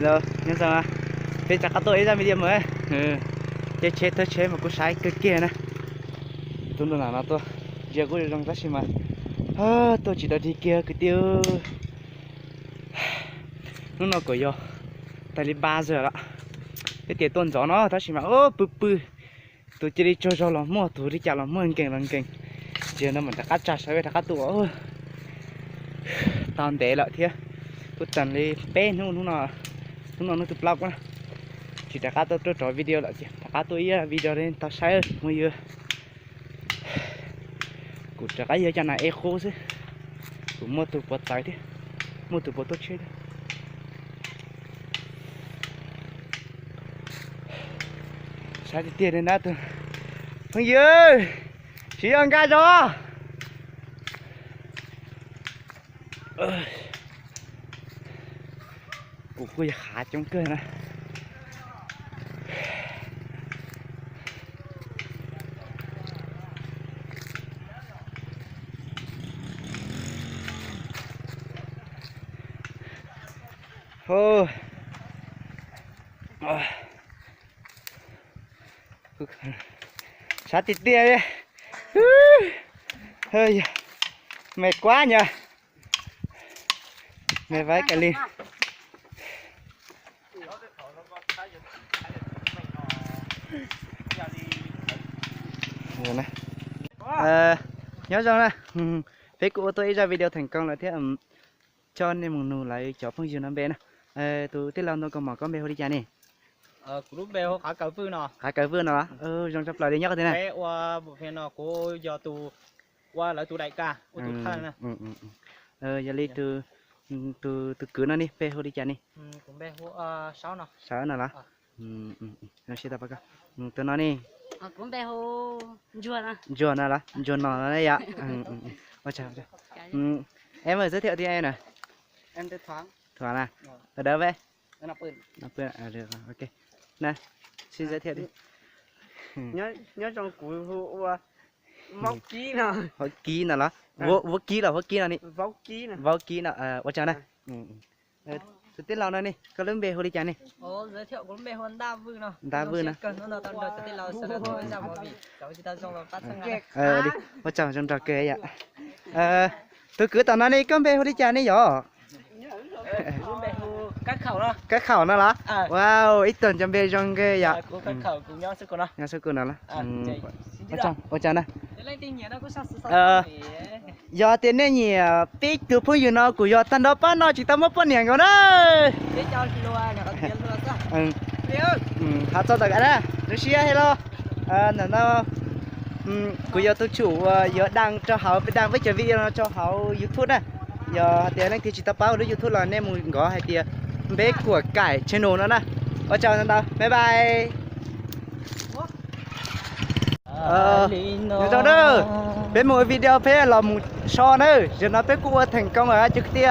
Hello, nyob zoo, peb rov qab tuaj ib zaj video mas, ces tsheb thawj tsheb mas kuv saib kawg kiag na. Tus nram no tuaj, ntsia kuj zoo tab sis mas tuaj tsis dog dig kiag kwv tij. Hnub no kuj yog tas li pab zag lawm, peb tias tuaj ntxov no tab sis mas pw pw. Tus cia li tsaug zog los muaj, tus li cas los muaj, nkees los nkees. Ces no mam rov qab tsa sawv peb rov qab tuaj. Tau ntev lawm thiab, kuj tag li peb hnub, hnub no, hnub no hnub thib plaub na, tsis rov qab tuaj rau video lawm ces rov qab tuaj ib video li tau saib phooj ywg. Kuv rov qab yog cov nas ej qub xwb, kuv muaj tus puav txawv thiab, muaj tus puav tuaj tsheb thiab. Saib tiag tiag li na tus phooj ywg, tsis yog nkaj zog. Kuv kuj yog hav coob kawg na. Sab tiag tiag li. Mệt quá nhỉ. Mệt vãi cả li. Nyob zoo na, peb kuj ua tuaj ib zaj video thành công lawm thiab. Coj nej mus nug lawv cov phooj ywg no npe na. Tus tij laug ntoo kaus mom, koj npe hu li cas ne? Qav Kaws Vwj no los? Zoo tshaj plaws li, nyob qhov twg na? Yog li tus, tus kwv no ne, npe hu li cas ne? Sawv no los? Tus no ne? Ntsuag no los? Ntsuag no yom? Em giới thiệu đi em nào. Thuam na. Ở đâu vậy? Xin giới thiệu đi. Nyob zoo, kuv hu ua Vaub Kib no los? Vaub Kib los Vaub Kib no ne? Vaub Kib no, ua tsaug na. Tus tij laug no ne, koj lub npe hu li cas ne? Ntaj Vwj no. Ua tsaug zoo nraug kawg yom. Tus kwv tom no ne, koj npe hu li cas ne yom? Kab Khaum no los? Wow, ib tug cov npe zoo kawg yom. Nyob sab kuv no los? Ua tsaug na. Yog tias nej nyiam peb tug phooj ywg no kuj yog tag nrho pab no tsis tau muaj poj niam nkaus na. Hais txog tom ka na, zoo siab hais los. Ntawm no kuv yog tus tsum uas yuav đăng rau hauv, đăng peb cov video no rau hauv YouTube na. Yog hais tias leej twg tsis tau paub lub YouTube los nej mus nkov hais tias Npeb Kuam Kaim channel no na. Ua tsaug ntau, bye bye. Nyob zoo na, peb mus video peb los mus so na, zaum no peb kuj ua thành công lawm cov kwv tij.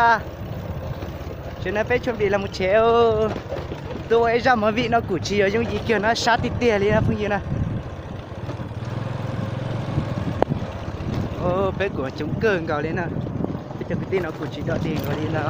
Zaum no peb tshuam pim los mus tsev, tuaj ua ib zaj movie no kuj tsis yog yooj yim kiag no, sab tiag tiag li no phooj ywg na. Peb kuj coob kawg nkaus li na, peb cov kwv tij no kuj tsis dog dig nkaus li ntag.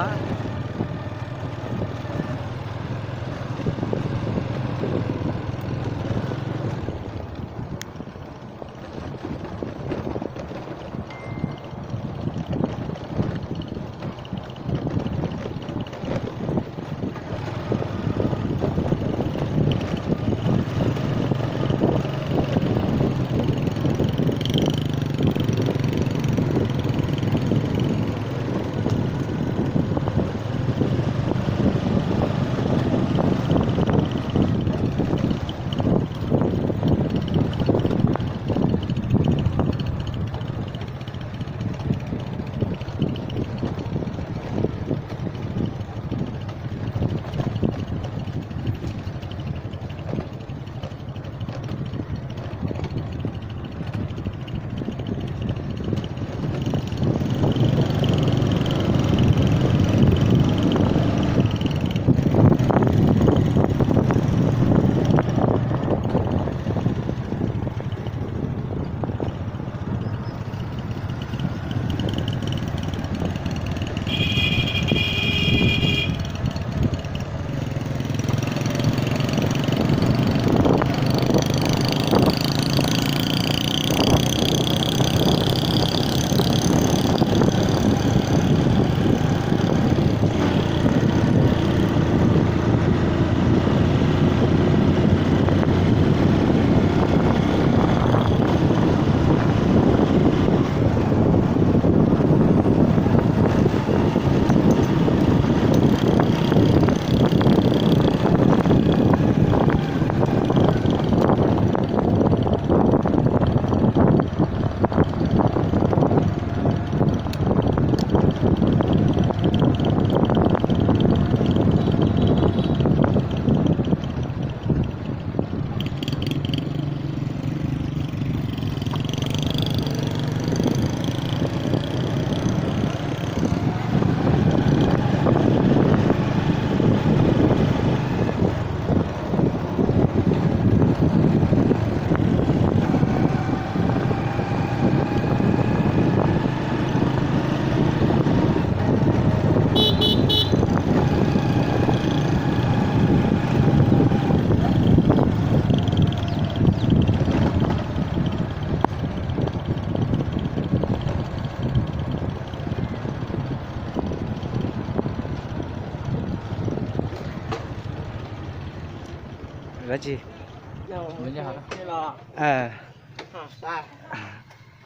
Dab tsi?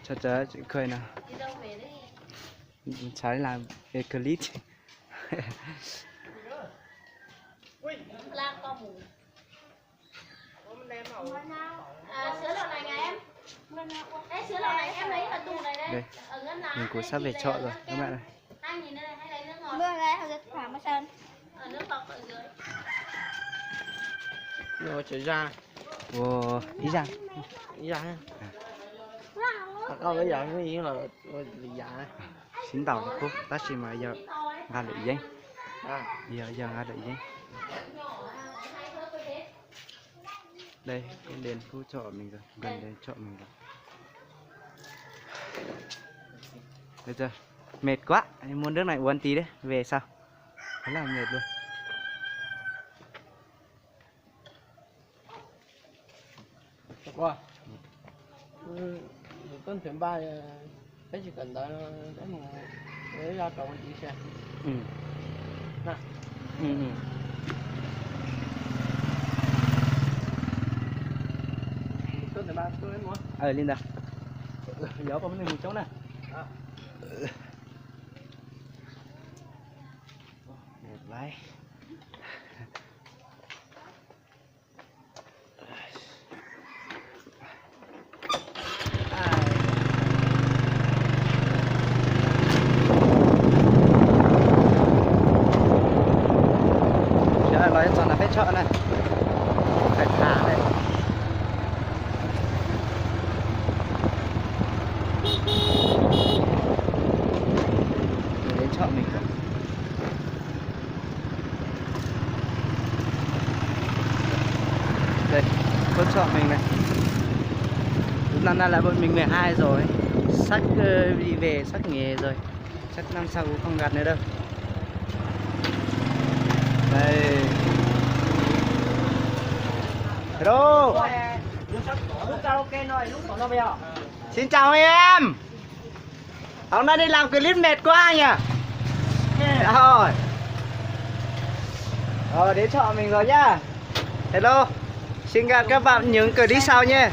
Tso tso khuj no. Xav làm clip. Đây, mình cũng sắp về trọ rồi các bạn ơi. Ua, ib zag. Ib zag. Koj lawv yog ib los yam. Sib ntaus kuj tab sis mas yog nqa lwm yeeb. Yog, yog nqa lwm yeeb. Đây, cái đèn Phú Thọ mình rồi, gần đến trọ mình rồi. Bây giờ mệt quá, mua nước này uống tí đấy, về sau. Thế là mệt luôn. Ua, tus tub Ntxhee Npaj, peb tsis kawm ntawv, peb mus ua ib zaj rau ua tib si. Tus tub Ntxhee Npaj tuaj peb mus. Li ntawd. Yog poj mus coob na. Sawv daws los txog nram peb tshoj na, tham tham. Đến trọ mình rồi. Đây, Phú Thọ mình này. Năm nay là bọn mình mười hai rồi. Sắp, ờ, đi về, sắp nghỉ rồi. Chắc năm sau cũng không gặp nữa đâu. Đây. Hello. Xin chào em. Hôm nay đi làm clip mệt quá nhỉ? Rồi. Ờ, đến trọ mình rồi nhá. Hello. Xin gặp các bạn những clip sau nhé.